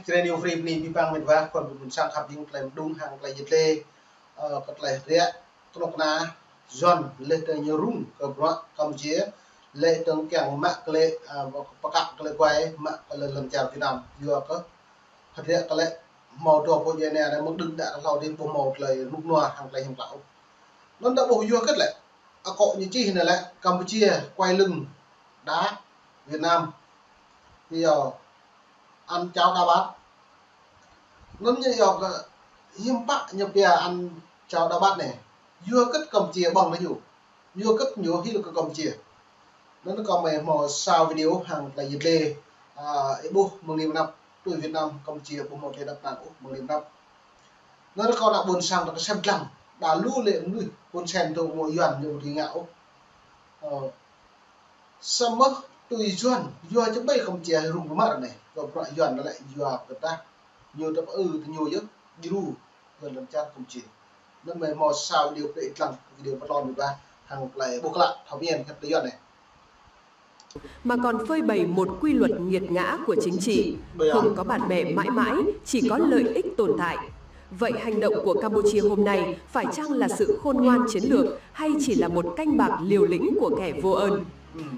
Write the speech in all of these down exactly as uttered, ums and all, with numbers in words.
Čơđai ñu free bơni abih bang met wa, khul ƀing ƀôn sang khăp hing tơlơi mơđung hăng tơlơi yet lĕ, ơ, kơ tơlơi hơdră kơnuk kơna Yuan lĕ tơ ñu rŭng kơ bruă Campuchia, lĕ tơ kiăng mă kơ lĕ, ơ, pơkă kơ lĕ kuai mă kơ lĕ lŏn čar Việt Nam. Yua kơ hơdră kơ lĕ hmâo dua pô djuai ania lĕ mơ̆ng đưm đă hlâo dih ƀu hmâo tơlơi rơnŭk rơnua hăng tơlơi hiam klă ôh. Anŭn ta ƀuh yua hơget lĕ, akŏ ñu čih anai lĕ Campuchia quay lưng đá Việt Nam. Yua ăn cháo đá bát. Anŭn ñu yua kơ hiư̆m pă ñu pia ăn cháo đá bát anai. Yua hơget Campuchia ƀơ̆ng tơ ñu. Yua hơget ñu hil kơ Campuchia. Anŭn kâo mơi hmâo sa video hăng tơlơi yet lĕ, a, ih ƀuh mơ̆ng anai mơnăp tui Việt Nam Campuchia ƀu hmâo tơlơi dăp năng ôh mơ̆ng anai mơnăp. Anŭn kâo ană ƀôn sang ta kơsem dlăng. Đa lu lĕ mơnuih ƀôn sang tơ mơ̆ Yuan ñu ƀu dưi ngă ôh. Ơ, samơ̆ tui Yuan, yua čơƀai Campuchia rŭng rơmă anai. Kơ bruă Yuan lĕ yua kơ tah ñu tơpă ư tơ ñu yơh, djru kơ lŏn čar Campuchia. Anŭn mơi hmâo sa video pơđĭ dlăng video pơtlon mơ̆ ƀă hăng tơlơi ƀuh klă thâo mơyang kơ tơlơi Yuan anai. Mà còn phơi bày một quy luật nghiệt ngã của chính trị, không có bạn bè mãi mãi, chỉ có lợi ích tồn tại. Vậy hành động của Campuchia hôm nay phải chăng là sự khôn ngoan chiến lược hay chỉ là một canh bạc liều lĩnh của kẻ vô ơn?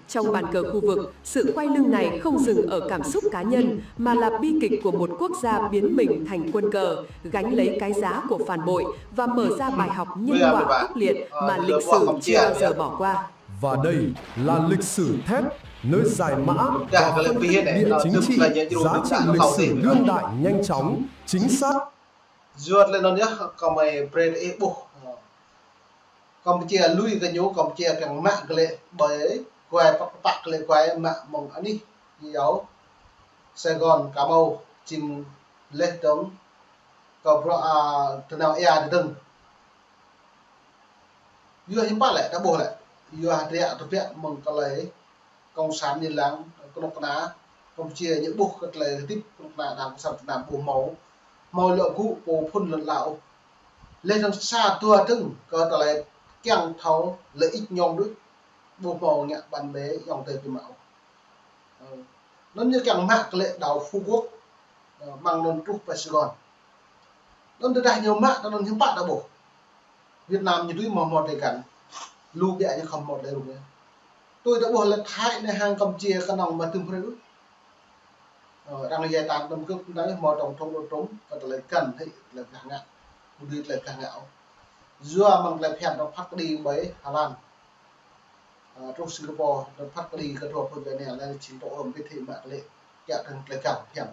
Trong bàn cờ khu vực, sự quay lưng này không dừng ở cảm xúc cá nhân mà là bi kịch của một quốc gia biến mình thành quân cờ, gánh lấy cái giá của phản bội và mở ra bài học nhân quả khốc liệt mà lịch sử chưa bao giờ bỏ qua. Và đây là lịch sử thép, nơi giải mã và phân tích địa chính trị, giá trị lịch sử đương đại, nhanh chóng, chính xác. Yua lĕ anŭn yơh, kâo mơi brơi ih ƀuh. Campuchia lui kơ ñu, Campuchia kiăng mă kơ lĕ ƀơi kuai pă pă kơ lĕ kuai mă mơ̆ng anih yua Sài Gòn, Cà Mau, jing lĕ dơ̆ng kơ bruă, a, tơnao ia dơ̆ng. Yua hiư̆m pă lĕ, ta ƀuh lĕ. Yua hơdră tơbiă mơ̆ng tơlơi Cộng sản ñu lăng, kơnuk kơna Campuchia ñu ƀuh kơ tơlơi hơdip kơnuk kơna đảng Cộng sản Việt Nam ƀu hmâo, hmâo lŏ gŭ pô phŭn lŏn ala ôh. Lĕ dơ̆ng sa dua dơ̆ng kơ tơlơi kiăng thâo lợi ích nhóm đôč, ƀu hmâo ngă bạn bè ayŏng adơi biă mă ôh. Ơ, anŭn ñu kiăng mă kơ lĕ đảo Phú Quốc, ơ, mơ̆ng anŭn truh pơ Sài Gòn. Anŭn tơdah ñu mă, anŭn hiư̆m pă ta ƀuh. Việt Nam ñu tui hmâo hmâo tơlơi găn. Lu biă ñu khŏm hmâo tơlơi rŭng yơh. Tui ta ƀuh lĕ Thái anai hăng Campuchia kơnơ̆ng mă tŭm hrơi đôč. Ơ, arăng yai tan tơm kơp anai hmâo tổng thống Donald Trump, kơ tơlơi găn hĭ, tơlơi gah ngă. Mơ̆ dưi tơlơi gah ngă ôh. Yua mơ̆ng tơlơi phiăn arăng phat kơđi ƀơi Hà Lan. Ơ, truh Singapore, arăng phat kơđi kơ dua pô djuai ania, lĕ jing tŏ ôm pit hĭ mă kơ lĕ, kiăng dơ̆ng tơlơi gah phiăn.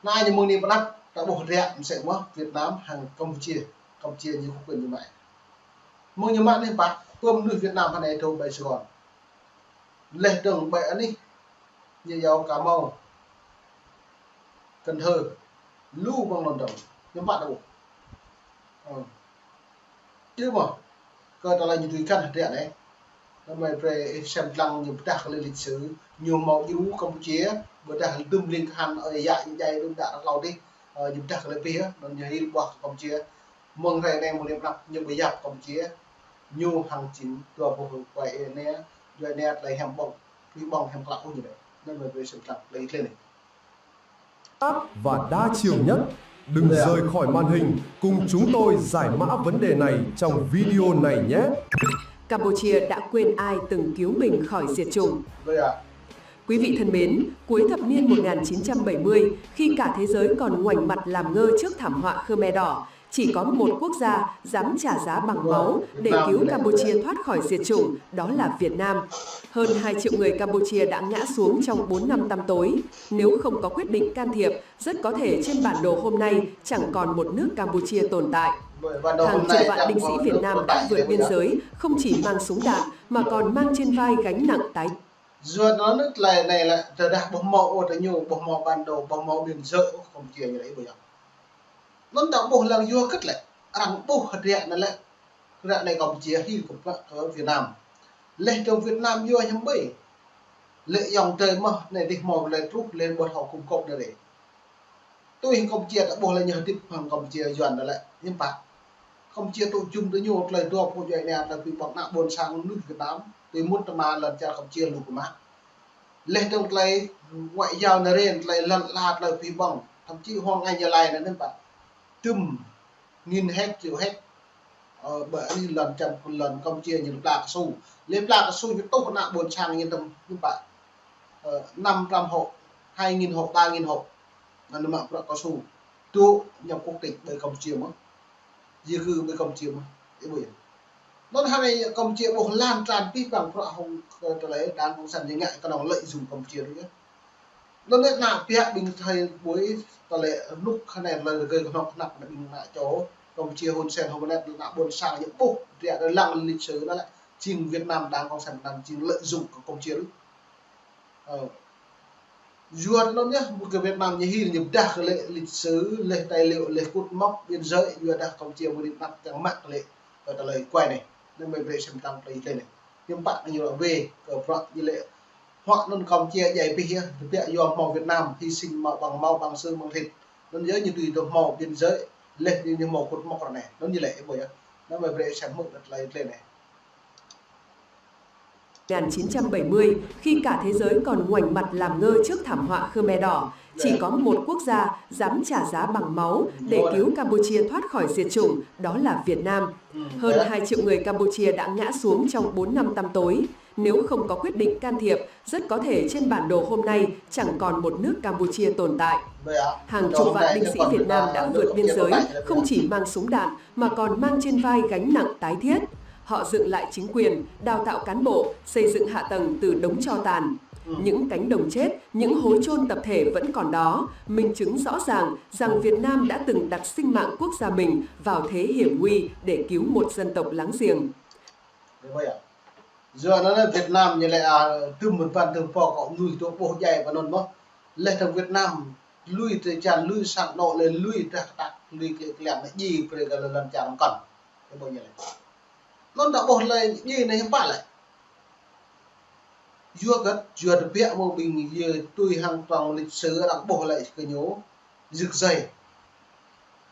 Anai ñu mơ̆ng anai pơanăp, ta ƀuh hơdră mơsĕ mơ̆ Việt Nam hăng Campuchia, Campuchia ñu kơ kơkuh ñu mă. Mơ̆ng ñu mă anai pă, pơm mơnuih Việt Nam hơnai dŏ ƀơi Sài Gòn. Lĕ dơ̆ng ƀơi anih, ñu yua Cà Mau, Cần Thơ, lu mơ̆ng anŭn dơ̆ng, hiư̆m pă ta ƀuh. Ơ. Djơ̆ mơ̆, kơ tơlơi ñu tui găn hơdră anai. Anŭn mơi brơi ih sem dlăng ñu pơdah kơ lĕ lịch sử, ñu hmâo djru Campuchia, pơdah lĕ tơm ling kơhan, ơi yă ñu djai đưm đă hlâo dih, ơ, ñu pơdah kơ lĕ pih, anŭn ñu hil ƀuah kơ Campuchia. Mơ̆ng hrơi anai mơ̆ng anai pơanăp ñu pơyap Campuchia, ñu hăng jing dua pô kuai ania, djuai ania tơlơi hiam ƀơ̆ng, tui ƀơ̆ng hiam klă ôh ñu lĕ. Anŭn mơi brơi sem dlăng tơlơi ih lĕ anai. Và đa chiều nhất. Đừng rời khỏi màn hình, cùng chúng tôi giải mã vấn đề này trong video này nhé. Campuchia đã quên ai từng cứu mình khỏi diệt chủng. Quý vị thân mến, cuối thập niên một nghìn chín trăm bảy mươi, khi cả thế giới còn ngoảnh mặt làm ngơ trước thảm họa Khmer Đỏ, chỉ có một quốc gia dám trả giá bằng máu để cứu Campuchia thoát khỏi diệt chủng, đó là Việt Nam. Hơn hai triệu người Campuchia đã ngã xuống trong bốn năm tăm tối. Nếu không có quyết định can thiệp, rất có thể trên bản đồ hôm nay chẳng còn một nước Campuchia tồn tại. Hàng triệu vạn binh sĩ Việt Nam đã vượt biên giới, không chỉ mang súng đạn mà còn mang trên vai gánh nặng tái. Yua anŭn tơlơi anai lĕ, tơdah ƀu hmâo ôh tơ ñu, ƀu hmâo bản đồ, ƀu hmâo biên giới ôh, Campuchia ñu lĕ ih ƀuh yơh. Anŭn ta ƀuh lăng yua hơget lĕ, arăng ƀuh hơdră anai lĕ, hơdră anai Campuchia hil kơ bruă kơ Việt Nam. Lĕ dơ̆ng Việt Nam yua hiư̆m ƀơi. Lĕ ayŏng adơi mơ̆ anai dih hmâo lĕ truh lĕ ƀu thâo kŭm kŏp anai lĕ. Tui hăng Campuchia ta ƀuh lĕ ñu hơdip hăng Campuchia Yuan anai lĕ, hiư̆m pă. Campuchia tŭ jum tơ ñu tơlơi dua pô djuai ania tơlơi pih ƀơ̆ng ană ƀôn sang mơnuih Việt Nam, tui mŭt tơma lŏn čar Campuchia lu kơ mă. Laih dơ̆ng tơlơi ngoại giao nơren, tơlơi lŏn ala, tơlơi pih ƀong. Thậm chí Hoàng Anh Gia Lai anŭn, anŭn pă. Tơm nghìn héc, triệu héc. Ơ, ƀơi anai lŏn čar, lŏn Campuchia ñu pla cao su. Lĕ pla cao su ñu tuh ană ƀôn sang ñu tơm, ñu pă. Ơ, năm trăm hộ, hai nghìn hộ, ba nghìn hộ. Anŭn mă bruă cao su. Tŭ nhập quốc tịch ƀơi Campuchia mơ̆n. Di cư ƀơi Campuchia mơ̆n. Ih ƀuh yơh. Anŭn hơnai Campuchia ƀuh lan tràn pih păng bruă hăng, ơ, tơlơi đảng cộng sản ñu ngă kơnơ̆ng lợi dụng Campuchia tui yơh. Anŭn anai ană ƀiă ƀing thâo ƀuh tơlơi rơnŭk hơnai tơlơi rơgơi kơhnŏk kơhnăk ană ƀing ană čô Campuchia Hun Sen Hun Manet, ană ƀôn sang ñu ƀuh ră anai lăng lịch sử anŭn lĕ jing Việt Nam, đảng cộng sản Việt Nam jing lợi dụng kơ Campuchia tui. Ơ. Yua anŭn yơh, mơ̆ng kơ Việt Nam ñu hil ñu pơdah kơ lĕ lịch sử, lĕ tài liệu, lĕ cột mốc biên giới, yua dah Campuchia mơ̆ng anăp čang mă kơ lĕ, kơ tơlơi kuai anai. Anŭn mơi brơi sem tang tơlơi anai. Hiư̆m pă ñu lăi wơ̆t kơ bruă ñu lĕ. Huă anŭn Campuchia djai pih yơh, tơbiă yua hmâo Việt Nam, hy sinh hmâo bằng máu, bằng xương, bằng thịt. Anŭn yơh ñu tui tơ hmâo biên giới, lĕ ñu, ñu hmâo cột mốc ră anai. Anŭn ñu lĕ, ih ƀuh yơh. Anŭn mơi brơi sem hmư̆ kơ tơlơi anai. Ngàn chín trăm bảy mươi, khi cả thế giới còn ngoảnh mặt làm ngơ trước thảm họa Khmer Đỏ, chỉ có một quốc gia dám trả giá bằng máu để cứu Campuchia thoát khỏi diệt chủng, đó là Việt Nam. Hơn hai triệu người Campuchia đã ngã xuống trong bốn năm tăm tối. Nếu không có quyết định can thiệp, rất có thể trên bản đồ hôm nay chẳng còn một nước Campuchia tồn tại. Hàng chục vạn binh sĩ Việt Nam đã vượt biên giới, không chỉ mang súng đạn mà còn mang trên vai gánh nặng tái thiết. Họ dựng lại chính quyền, đào tạo cán bộ, xây dựng hạ tầng từ đống tro tàn. Những cánh đồng chết, những hố chôn tập thể vẫn còn đó, minh chứng rõ ràng rằng Việt Nam đã từng đặt sinh mạng quốc gia mình vào thế hiểm nguy để cứu một dân tộc láng giềng. Yua anŭn Việt Nam ñu lĕ, a, tơm mơ̆n păn tơm pô kơ mơnuih tŭ ƀuh djai pơ anŭn mơ̆n. Laih dơ̆ng Việt Nam lui tơčan, lui sang anŏ, lĕ lui tah kơtăk, lui kơ kơliăng anai djai brơi kơ lŏn čar mơkăn. Kơ ƀuh ñu lĕ. Anŭn ta ƀuh lĕ djai anai hiư̆m pă lĕ. Yua hơget, yua tơbiă mơ̆ng ƀing yơh tui hăng trong lịch sử arăng ƀuh lĕ kơ ñu. Rơgơi.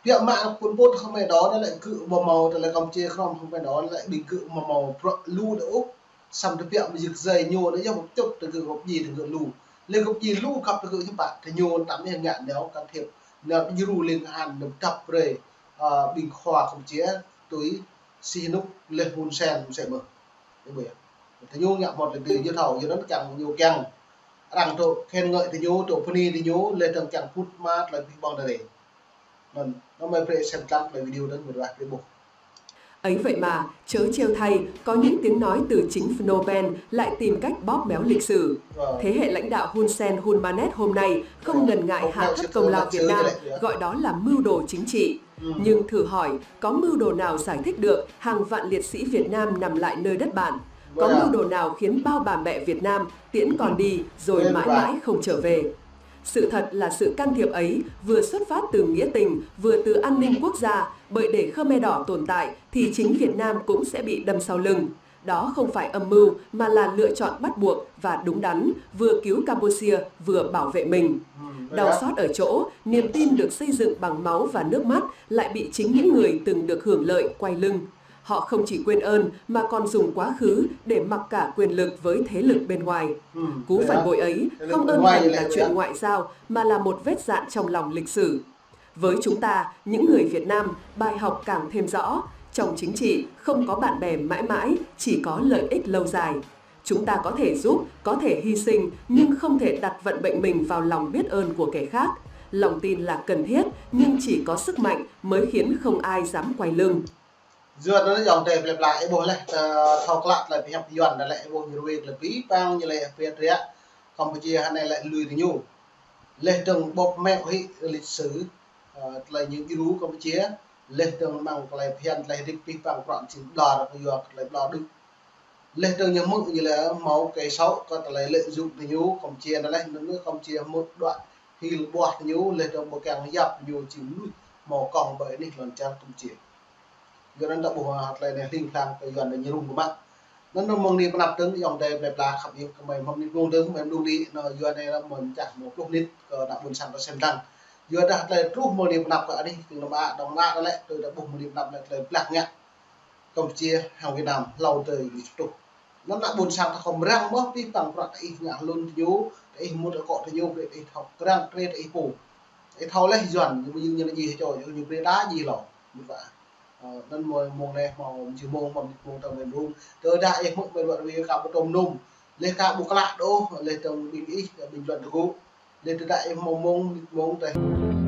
Biă mă Pol Pot Khmer Đỏ anŭn lĕ gơ̆ ƀu hmâo tơlơi Campuchia Krong Khmer Đỏ anŭn lĕ ƀing gơ̆ ƀu hmâo bruă lu đôč ôh. Samơ̆ tơbiă mơ̆ng rơgơi ñu anŭn yơh một chút tơgơ̆ gơ̆ djai tơgơ̆ lu. Lĕ gơ̆ djai lu khăp tơgơ̆ hiư̆m pă, tơ ñu tăm yơh ngă nao can thiệp. Nao djru ling kơhan nao dăp brơi, ơ, ƀing khua Campuchia tui Sihanouk lĕ Hun Sen, Hun Sen mơ̆n. Ih ƀuh yơh. Tơ ñu ngă hmâo tơlơi djai thâo, yua anŭn kiăng ñu kiăng. Arăng tŭ khen ngợi tơ ñu, tŭ bơni tơ ñu, laih dơ̆ng kiăng pŭt mă tơlơi pih ƀong tơdơi. Anŭn, anŭn mơi brơi sem tlam tơlơi video anŭn mơi ruah brơi ƀuh. Ấy vậy mà, chớ trêu thay, có những tiếng nói từ chính Phnom Penh lại tìm cách bóp méo lịch sử. Thế hệ lãnh đạo Hun Sen, Hun Manet hôm nay không ngần ngại hạ thấp công lao Việt Nam, gọi đó là mưu đồ chính trị. Nhưng thử hỏi, có mưu đồ nào giải thích được hàng vạn liệt sĩ Việt Nam nằm lại nơi đất bạn? Có mưu đồ nào khiến bao bà mẹ Việt Nam tiễn con đi rồi mãi mãi không trở về? Sự thật là sự can thiệp ấy vừa xuất phát từ nghĩa tình, vừa từ an ninh quốc gia, bởi để Khmer Đỏ tồn tại thì chính Việt Nam cũng sẽ bị đâm sau lưng. Đó không phải âm mưu mà là lựa chọn bắt buộc và đúng đắn, vừa cứu Campuchia, vừa bảo vệ mình. Đau xót ở chỗ, niềm tin được xây dựng bằng máu và nước mắt lại bị chính những người từng được hưởng lợi quay lưng. Họ không chỉ quên ơn mà còn dùng quá khứ để mặc cả quyền lực với thế lực bên ngoài. Cú phản bội ấy không đơn thuần là chuyện ngoại giao mà là một vết dạn trong lòng lịch sử. Với chúng ta, những người Việt Nam, bài học càng thêm rõ, trong chính trị không có bạn bè mãi mãi, chỉ có lợi ích lâu dài. Chúng ta có thể giúp, có thể hy sinh, nhưng không thể đặt vận mệnh mình vào lòng biết ơn của kẻ khác. Lòng tin là cần thiết, nhưng chỉ có sức mạnh mới khiến không ai dám quay lưng. Yua anŭn yơh ayŏng adơi plơi pla ih ƀuh lĕ, ơ, thâo klă tơlơi pơhiăp Yuan anŭn lĕ ih ƀuh ñu ruai tơlơi pih păng ñu lĕ pơhiăp ră Campuchia hơnai lĕ lui tơ ñu. Laih dơ̆ng bóp méo hĭ lịch sử, ơ, tơlơi ñu djru Campuchia, laih dơ̆ng mơ̆ng tơlơi phiăn tơlơi hơdip pih păng prŏng jing ƀlŏr kơ yua tơlơi ƀlŏr đôč. Laih dơ̆ng ñu hmư̆ ñu lĕ hmâo kơ sâo kơ tơlơi lợi dụng tơ ñu Campuchia anŭn laih anŭn Campuchia hmư̆ đuaĭ hil ƀuah tơ ñu laih dơ̆ng ƀu kiăng yap tơ ñu jing mơnuih hmâo kông ƀơi anih lŏn čar Campuchia. Yua anŭn ta ƀuh, a, tơlơi anai hling hlang kơ Yuan anai ñu rŭng kơ mă. Anŭn mơ̆ng anai pơ anăp dơ̆ng ayŏng adơi plơi pla khăp yơh kơ mơi hmâo mơnit mơ̆ng dơ̆ng, mơi mơnung anai, anŭn mơi čah hmâo pluh mơnit kơ ană ƀôn sang ta sem tăng. Yua dah tơlơi truh mơ̆ng anai pơ anăp kơ anih kơ lŏm a, dŏng a lĕ, tui ta ƀuh mơ̆ng anai pơ anăp lĕ tơlơi blah ngă Campuchia hăng Việt Nam hlâo adơi ñu čuh. Anŭn ană ƀôn sang ta khŏm răng mơ̆, pih păng prăk ta ih ngă hlŭn ta ñu, ta ih mŭt akŏ ta ñu, brơi ta ih thâo krăng, brơi ta ih pô. Ih thâo leh Yuan, ñu ƀu ñu ñu ji hơčô, ñu brơi ta ji lŏ. Ñu ƀă. Ơ, anŭn mơ̆ mông anai hmâo mơ̆ng mông, hmâo mơ̆ng tơ̆ng mơ̆ng rung. Tơdah ih hmư̆ mơ̆ng wơ̆t rơi ka ƀu tôm num. Leh ka ƀu klă đôč, leh tơ̆ng ƀing ih, ƀing Yuan tơgŭ. Leh tơdah ih hmâo mông, mông tơ̆.